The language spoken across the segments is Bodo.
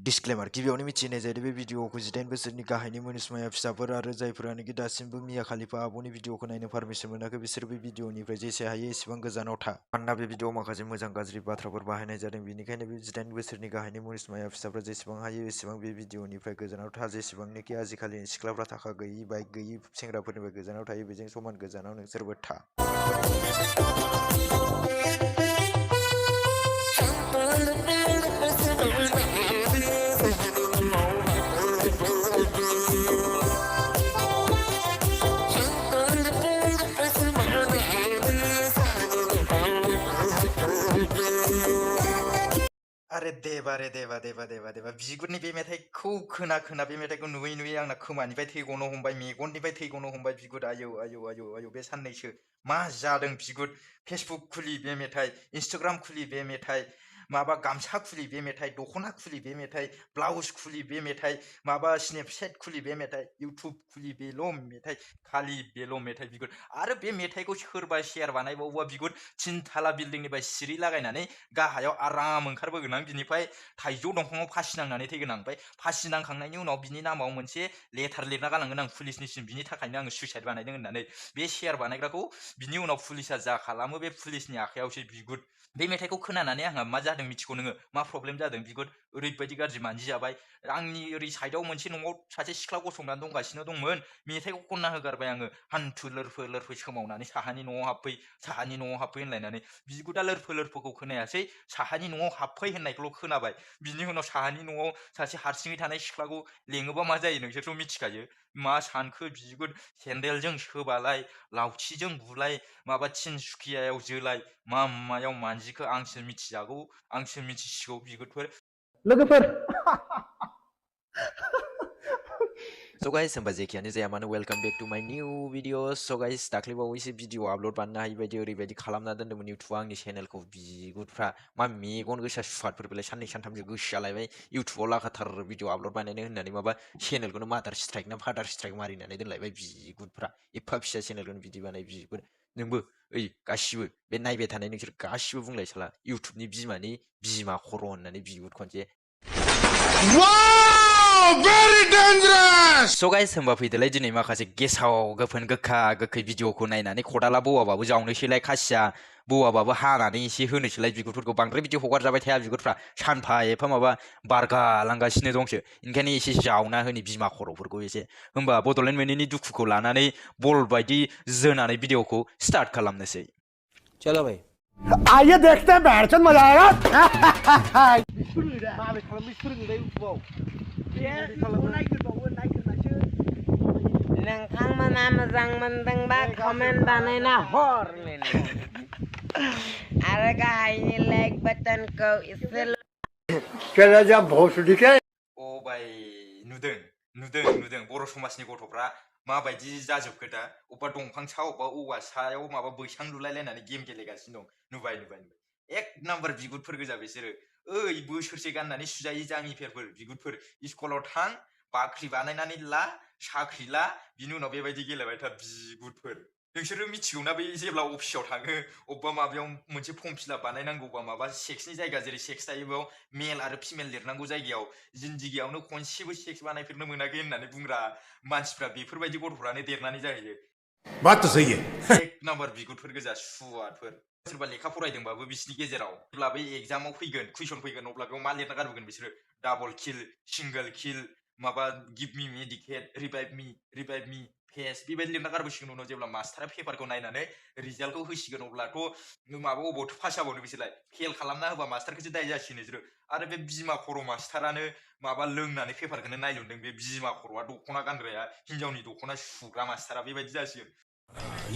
डिसक्लेमार गिबियावनो मिथिनाय जायो बे भिडिअखौ 18 बोसोरनि गाहायनि मुनिसमाया फिसाफोर आरो जायफोरानोखि दासिमबो मिया खालिफा आब'नि भिडिअखौ नायनो पारमिसन मोनाखै बिसोर बे भिडिअनिफ्राय जेसे हायो एसेबां गोजानाव था मानोना बे भिडिअआव माखासे मोजां गाज्रि बाथ्राफोर बाहायनाय जादों बेनिखायनो बे 18 बोसोरनि गाहायनि मुनिसमाया फिसाफोरा जेसेबां हायो एसेबां बे भिडिअनिफ्राय गोजानाव था जेसेबांनोखि आजिखालिनि सिख्लाफ्रा थाखा गैयि बाइक गैयि सेंग्राफोरनिफ्राय गोजानाव थायो बेजों समान गोजानाव नोंसोरबो था अरे देवा रे देवा देवा देवा देवा बिगुरनि बे मेथाइखौ खोना बे मेथाइखौ नुयै आंना खोमानिफ्राय थै गनो हमबाय मेगननिफ्राय थै गनो हमबाय बिगुर आयौ आयौ आयौ आयौ बे साननैसो मा जादों बिगुर फेसबुक खुलि बे मेथाइ इन्स्टाग्राम खुलि बे मेथाइ माबा गामसा खुलि बे मेथाइ दख'ना खुलि बे मेथाइ ब्लाउस खुलि बे मेथाइ माबा स्नेपचेट खुलि बे मेथाइ इउटुब खुलि बेल' मेथाइ खालि बेल' मेथाइ बिगुर आरो बे मेथाइखौ सोरबा शेयार बानायबावोबा बिगुर थिनथाला बिल्डिंनिफ्राय सिरि लागायनानै गाहायाव आराम ओंखारबोगोन आं बिनिफ्राय थाइजौ दंफाङाव फासि नांनानै थैगोन आं ओमफ्राय फासि नांखांनायनि उनाव बिनि नामाव मोनसे लेटार लिरना गालांगोन आं पुलिसनिसिम बिनि थाखायनो आङो सुइसाइड बानायदों होननानै बे शेयार बानायग्राखौ बिनि उनाव पुलिसा जा खालामो बे पुलिसनि आखायावसो बिगुर बे मेथाइखौ खोनानानै आंहा मा जादों मिथिगौ नोङो मा प्रब्लेम जादों बिगुर ओरैबायदि गाज्रि मानजि जाबाय आंनि ओरै साइडआव मोनसे न'आव सासे सिख्ला गसंनानै दंगासिनो दंमोन मेथाइखौ खनना होगारबाय आङो हान्थु लोरफो सोमावनानै साहानि न'आव हाबफै होनलायनानै बिगुरा लोरफोरखौ खोनायासै साहानि न'आव हाबफै होननायखौल' खोनाबाय बिनि उनाव साहानि न'आव सासे हारसिङै थानाय सिख्लाखौ लेङोबा मा जायो नोंसोरथ' मिथिखायो मा सानखो बिगुर सेन्देलजों सोबालाय लावथिजों बुलाय माबा तिनसुकियायाव जोलाय मा मायाव मानजिखो आंसो मिथिसिगौ बिगुरफोर लोगोफोर So guys, होमबा जेखियानो जाया मानो welcome back to my new video So guys, दाख्लैबावैसो भिडिअ आपलोड बानायनो हायि बायदि ओरैबायदि खालामना दोन्दोंमोन इउटुबआ आंनि चेनेलखौ बिगुरफ्रा मा मेगन गोसा सुवादफोर बेलाय साननै सानथामसो गोसो जालायबाय इउटुबाव लागाथार भिडिअ आपलोड बानायनो होननानै माबा चेनेलखौनो मादार स्ट्राइक ना फादार स्ट्राइक मारिनानै दोनलायबाय बिगुरफ्रा एफा फिसा चेनेलखौनो बिदि बानाय बिगुर नोंबो ओइ गासिबो बे नायबाय थानाय नोंसोर गासिबो बुंलाय साला इउटुबनि बिमानि बिमा खर' होननानै बिगुर खनसे Very dangerous! So guys, होमबा फैदोलाय दिनै माखासे गेसाव गोफोन गोखा गोखै भिडिअखौ नायनानै खदाला बौवाबाबो जावनोसैलाय खासिया बौवाबाबो हानानै एसे होनोसैलाय बिगुरफोरखौ बांद्राय बिदि हगारजाबाय थाया बिगुरफ्रा सानफा एफा माबा बारगालांगासिनो दंसो ओंखायनो एसे जावना होनि बिमा खर'फोरखौ एसे होमबा बड'लेण्ड मोनैनि दुखुखौ लानानै बल बायदि जोनानै भिडिअखौ स्टार्ट खालामनोसै चलो भाई आइए देखते हैं बैठचंद मजा आएगा नोंथांमोना मोजां मोनदोंबा कमेन्ट बानायना हर आरो गाहायनि लाइक बाटनखौ एसे चला जा भोसडी के ओ भाई नुदों बर' समाजनि गथ'फ्रा माबायदि जाजोबखो दा अबा दंफां सा अबा औवा सायाव माबा बैसां लुलायलायनानै गेम गेलेगासिनो दं नुबाय एक नाम्बार बिगुरफोर गोजा बिसोरो ओइ बोसोरसे गाननानै सुजायै जाङिफोर बिगुरफोर स्कुलाव थां बाख्रि बानायनानै ला साख्रि ला बिनि उनाव बेबायदि गेलेबाय था बिगुरफोर नोंसोरो मिथिगौना बै जेब्ला अफिसाव थाङो अबेबा माबायाव मोनसे फर्म फिलाप बानायनांगौबा माबा सेक्सनि जायगा जेरै सेक्स थायो बेयाव मेल आरो फिमेल लिरनांगौ जायगायाव जिन्दगियावनो खनसेबो सेक्स बानायफेरनो मोनाखै होननानै बुंग्रा मानसिफ्रा बेफोरबायदि गथ'फ्रानो देरनानै जाहैयो बात तो सही है एक नाम्बार बिगुरफोर गोजा सुवादफोर सोरबा लेखा फरायदोंबाबो बिसिनि गेजेराव जेब्ला बै एग्जामाव फैगोन कुइसन फैगोन अब्ला बेयाव मा लिरना गारबोगोन बिसोरो डाबल किल सिंगल किल माबा गिभ मी मेडिकेट रिभाइभ मी फेस बेबायदि लिरना गारबोसिगोन उनाव जेब्ला मास्टारा पेपारखौ नायनानै रिजाल्टखौ होसिगोन अब्लाथ' माबा अबावथो पास जाबावनो बिसोरलाय फेल खालामना होबा मास्टारखौसो दाय जासिगोन बिसोरो आरो बे बिमा खर' मास्टारानो माबा लोंनानै पेपारखौनो नायलुनदों बे बिमा खर'आ दख'ना गानग्राया हिनजावनि दख'ना सुग्रा मास्टारा बेबायदि जासिगोन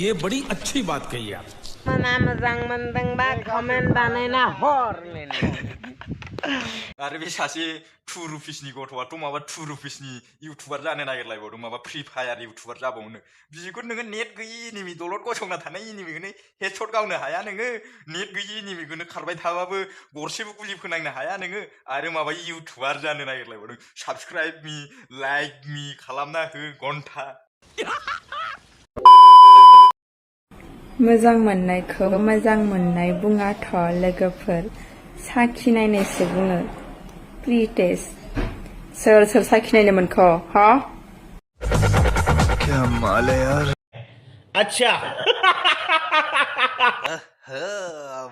ये बड़ी अच्छी बात कही आप मोजां मोनदोंबा कमेन्ट बानायना हर आरो बे सासे 2 रुपिसनि गथ'आथ' माबा 2 रुपिसनि इउटुबार जानो नागिरलायबावदों माबा फ्रि फायार इउटुबार जाबावनो बिदिखौ नोङो नेट गैयि एनिमि दलद गसंना थानाय एनिमिखौनो हेडशट गावनो हाया नोङो नेट गैयि एनिमिखौनो खारबाय थाबाबो गरसेबो गुलि फोनांनो हाया नोङो आरो माबा इउटुबार जानो नागिरलायबावदों साबस्क्राइब मी लाइक मी खालामना हो घन्टा मोजां मोननायखौ मोजां मोननाय बुङाथ' लोगोफोर साखिनायनायसो बुङो प्रि टेस्ट सोर सोर साखिनायनो मोनखो हा क्या माल है यार अच्छा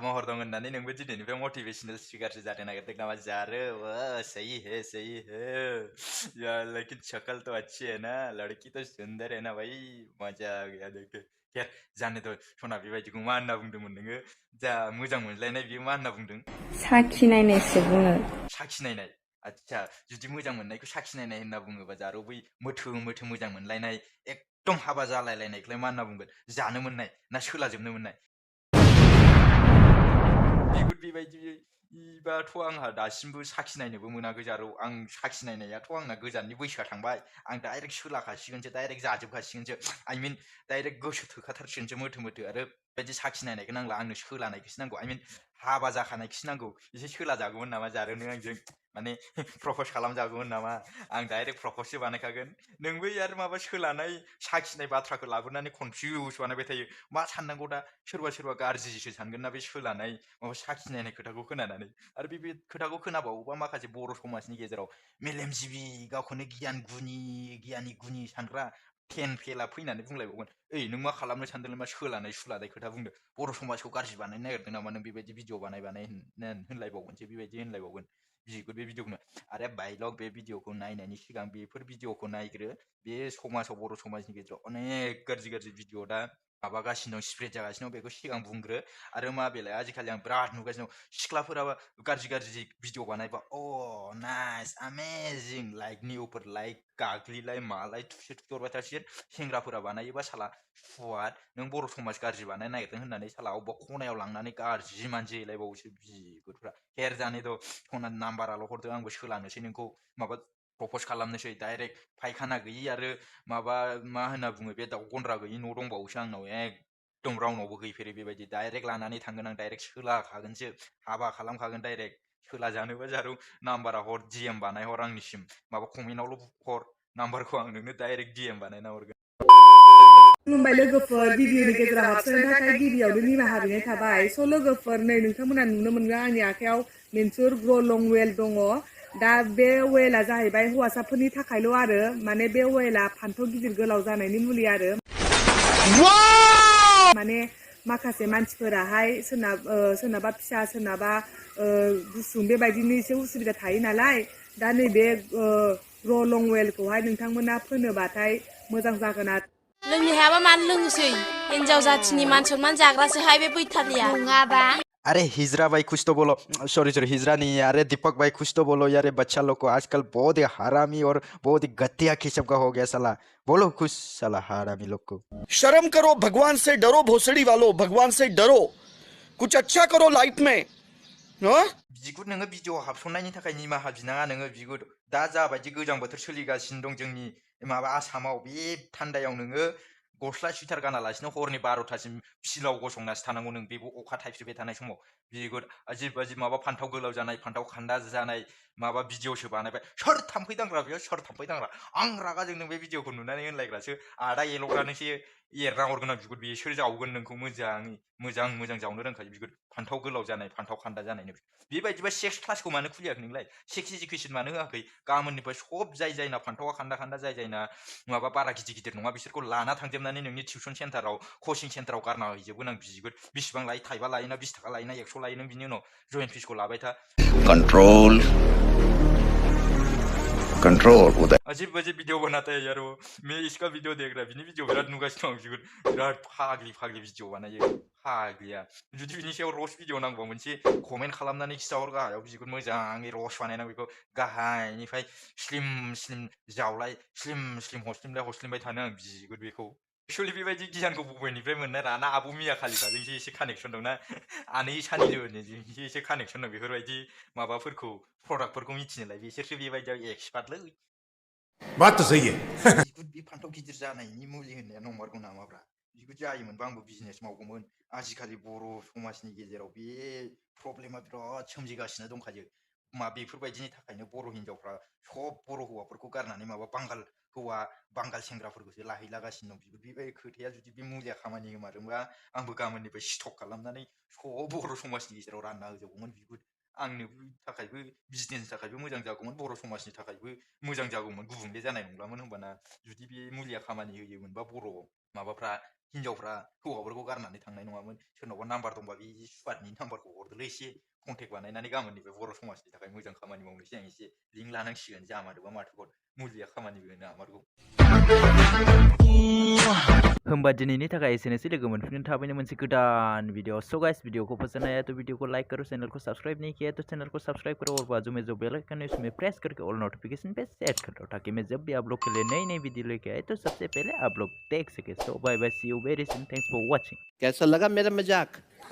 महर दं होननानै नोंबो दिनैनिफ्राय मटिवेशनल स्पिकारसो जानो नागिरदों नामा जारो सही है यार लेकिन शक्ल तो अच्छी है ना लड़की तो सुंदर है ना भाई मजा आ गया देख के खैर जानो थ' सना बेबायदिखौ मा होनना बुंदोंमोन नोङो जा मोजां मोनलायनाय बियो मा होनना बुंदों साखिनायनायसो बुङो साखिनायनाय आच्छा जुदि मोजां मोननायखौ साखिनायनाय होनना बुङोबा जारो बै मोथो मोथो मोजां मोनलायनाय एकदम हाबा जालायलायनायखौलाय मा होनना बुंगोन जानो मोननाय ना सोलाजोबनो मोननाय बिगुर बेबायदिबाथ' आंहा दासिमबो साखिनायनोबो मोनाखै जारौ आं साखिनायनायाथ' आंना गोजाननि बैसोआ थांबाय आं डाइरेक्ट सोलाखासिगोनसो डाइरेक्ट जाजोबखासिगोनसो आइ मिन डाइरेक्ट गोसो थोखाथारसिगोनसो मोथो मोथो आरो बेबायदि साखिनायनायखौ नांला आंनो सोलानायखौसो नांगौ आइ मिन हाबा जाखानायखौसो नांगौ एसे सोलाजागौमोन नामा जारोनो आंजों माने प्रपस खालामजागौमोन नामा आं डाइरेक्ट प्रपससो बानायखागोन नोंबो यार माबा सोलानाय साखिनाय बाथ्राखौ लाबोनानै कनफिउस बानायबाय थायो मा साननांगौ दा सोरबा गाज्रिसो सानगोन ना बे सोलानाय माबा साखिनायनाय खोथाखौ खोनानानै आरो बे खोथाखौ खोनाबावोबा माखासे बर' समाजनि गेजेराव मेलेमजिबि गावखौनो गियानि गुनि सानग्रा फेन फेला फैनानै बुंलायबावगोन ओइ नों मा खालामनो सानदोंलै मा सोलानाय सुलानाय खोथा बुंदों बर' समाजखौ गाज्रि बानायनो नागिरदों नामा नों बेबायदि भिडिअ बानाय होनलायबावगोनसो बेबायदि होनलायबावगोन बिगुर बे भिडिअखौनो आरे बायलग बे भिडिअखौ नायनायनि सिगां बेफोर भिडिअखौ नायग्रो बे समाजाव बर' समाजनि गेजेराव अनेक गाज्रि भिडिअ दा माबागासिनो दं स्प्रेड जागासिनो दं बेखौ सिगां बुंग्रो आरो मा बेलाय आजिखालि आं बिराद नुगासिनो दं सिख्लाफोराबो गाज्रि भिडिअ बानायबा अ नाइस अमेजिं लाइक निउफोर लाइक गाग्लिलाय मालाय थुसे थुहरबाय थासिगोन सेंग्राफोरा बानायोबा साला सुवाद नों बर' समाज गाज्रि बानायनो नागिरदों होननानै साला अबेबा खनायाव लांनानै गाज्रि मानसि हैलायबावोसो बिगुरफ्रा हेर जानायथ' सना नाम्बाराल' हरदो आंबो सोलानोसै नोंखौ माबा प्रपस खालामनोसै डाइरेक्ट फायखाना गैयि आरो माबा मा होनना बुङो बे दाउ गन्द्रा गैयि न' दंबावोसो आंनाव एकदम रावनावबो गैफेरै बेबायदि डाइरेक्ट लानानै थांगोन आं डाइरेक्ट सोलाखागोनसो हाबा खालामखागोन डाइरेक्ट सोला जानोबा जारौ नाम्बारा हर डिएम बानायहर आंनिसिम माबा कमेन्टआवल' हर नाम्बारखौ आं नोंनो डाइरेक्ट डिएम बानायना हरगोन खुलुमबाय लोगोफोर भिडिअनि गेजेराव हाबसोनो थाखाय गिबियावनो निमाहा बिनाय थाबाय स' लोगोफोर नै नोंथांमोना नुनो मोनगोन आंनि आखायाव मेन्सुर ग्र' लं वेल दङ दा बे वेलआ जाहैबाय हौवासाफोरनि थाखायल' आरो माने बे वेलआ फान्थाव गिदिर गोलाव जानायनि मुलि आरो माने माखासे मानसिफोराहाय सोरनाबा फिसा सोरनाबा गुसुं बेबायदिनो एसे उसुबिदा थायो नालाय दा नैबे ग्र' लं वेलखौहाय नोंथांमोना फोनोबाथाय मोजां जागोन आरो लोंनो हायाबा मानो लोंनोसै हिनजाव जाथिनि मान सनमान जाग्रासोहाय बे बैथालिया नङाबा अरे हिजरा भाई कुछ तो बोलो सॉरी हिजरा नहीं है अरे दीपक भाई कुछ तो बोलो यार ये बच्चा लोग को आजकल बहुत ही हरामी और बहुत ही घटिया किस्म का हो गया साला बोलो कुछ साला हरामी लोग को शर्म करो भगवान से डरो भोसड़ी वालों भगवान से डरो कुछ अच्छा करो लाइफ में हाँ बिगुर नोङो भिडिअ हाबसननायनि थाखाय निमाहा बिनाङा नोङो बिगुर दा जाबायदि गोजां बोथोर सोलिगासिनो दं जोंनि माबा आसामाव बे थान्दायाव नोङो गस्ला सुइटार गानालासिनो हरनि 12थासिम फिलाव गसंनासो थानांगौ नों बेबो अखा थाइफ्रिबाय थानाय समाव बिगुर अजिब माबा फान्थाव गोलाव जानाय फान्थाव खान्दा जानाय माबा भिडिअसो बानायबाय सोर थाम्फै दांग्रा बेयाव सोर थाम्फै दांग्रा आं रागा जोंदों बे भिडिअखौ नुनानै होनलायग्रासो आदा एल'ग्रानोसो एरना हरगोन आं बिगुर बिसोर जावगोन नोंखौ मोजां जावनो रोंखायो बिगुर फान्थाव गोलाव जानाय फान्थाव खान्दा जानायनो बेबायदिबा सेक्स क्लासखौ मानो खुलियाखै नोंलाय सेक्स इडुकेसन मानो होआखै गामोननिफ्राय सब जायना फान्थावा खान्दा जायना माबा बारा गिदिर नङा बिसोरखौ लाना थांजोबनानै नोंनि टिउसन सेन्टाराव कचिं सेन्टाराव गारना हैजोबगोन आं बिगुर बिसिबां लायो थाइबा लायोना 20 थाखा लायोना 100 लायो नों बिनि उनाव जयेन फिसखौ लाबाय था कंट्रोल उदय अजीब वीडियो बनाता है यार वो मैं इसका वीडियो देख रहा बिनि भिडिअ बिराद नुगासिनो दं बिगुर बिराद फाग्लि भिडिअ बानायो फाग्लिया जुदि बिनि सायाव रस भिडिअ नांगौ मोनसे कमेन्ट खालामनानै खिथाहर गाहायाव बिगुर मोजाङै रस बानायना बेखौ गाहायनिफ्राय स्लिम जावलाय स्लिम हस्लिमबाय थानो आं बिगुर बेखौ एक्चुअली बेबायदि गियानखौ बबेनिफ्राय मोननाय राना आब' मिया खालिफाजोंसो एसे कानेक्सन दंना आनै सानिलोनिजोंसो एसे कानेक्सन दं बेफोरबायदि माबाफोरखौ प्रडाक्टफोरखौ मिथिनोलाय बिसोरसो बेबायदियाव एक्सपार्टलै बात तो सही है बिगुर बे फान्थाव गिदिर जानायनि मुलि होननाया नंमारगौ नामाब्रा बिगुर जायोमोनबा आंबो बिजनेस मावगौमोन आजिखालि बर' समाजनि गेजेराव बे प्रब्लेमा बिराद सोमजिगासिनो दंखायो बेफोरबायदिनि थाखायनो बर' हिनजावफ्रा सब बर' हौवाफोरखौ गारनानै माबा बांगाल सेंग्राफोरखौसो लाहैलागासिनो दं बिगुर बे खोथाया जुदि बे मुलिया खामानि होमारोबा आंबो गाबोननिफ्राय स्टक खालामनानै सब बर' समाजनि गेजेराव रानना होजोबगौमोन बिगुर आंनि थाखायबो बिजनेसनि थाखायबो मोजां जागौमोन बर' समाजनि थाखायबो मोजां जागौमोन गुबुंले जानाय नंलामोन होमबाना जुदि बे मुलिया खामानि होयोमोनबा बर' माबाफ्रा हिनजावफ्रा हौवाफोरखौ गारनानै थांनाय नङामोन सोरनावबा नाम्बार दंबा बे सुवादनि नाम्बारखौ हरदोलै एसे कन्टेक्ट बानायनानै गाबोननिफ्राय बर' समाजनि थाखाय मोजां खामानि मावनोसै आं एसे लिंक लानांसिगोन जामारोबा माथोबाव मुलिया खामानिबो होनो हामारगौ होमबा दिनैनि थाखाय एसेनोसै लोगो मोनफिनगोन थाबैनो मोनसे गोदान वीडियो सो गाइस वीडियो को पसंद आया तो वीडियो को लाइक करो चैनल को सब्सक्राइब नहीं किया तो चैनल को सब्सक्राइब करो और बाजू में जो बेल आइकन है उसमें प्रेस करके ऑल नोटिफिकेशन पे सेट कर दो ताकि मैं जब भी आप लोग के लिए नई नई वीडियो लेके आए तो सबसे पहले आप लोग देख सके so bye bye see you very soon thanks for watching कैसा लगा मेरा मजाक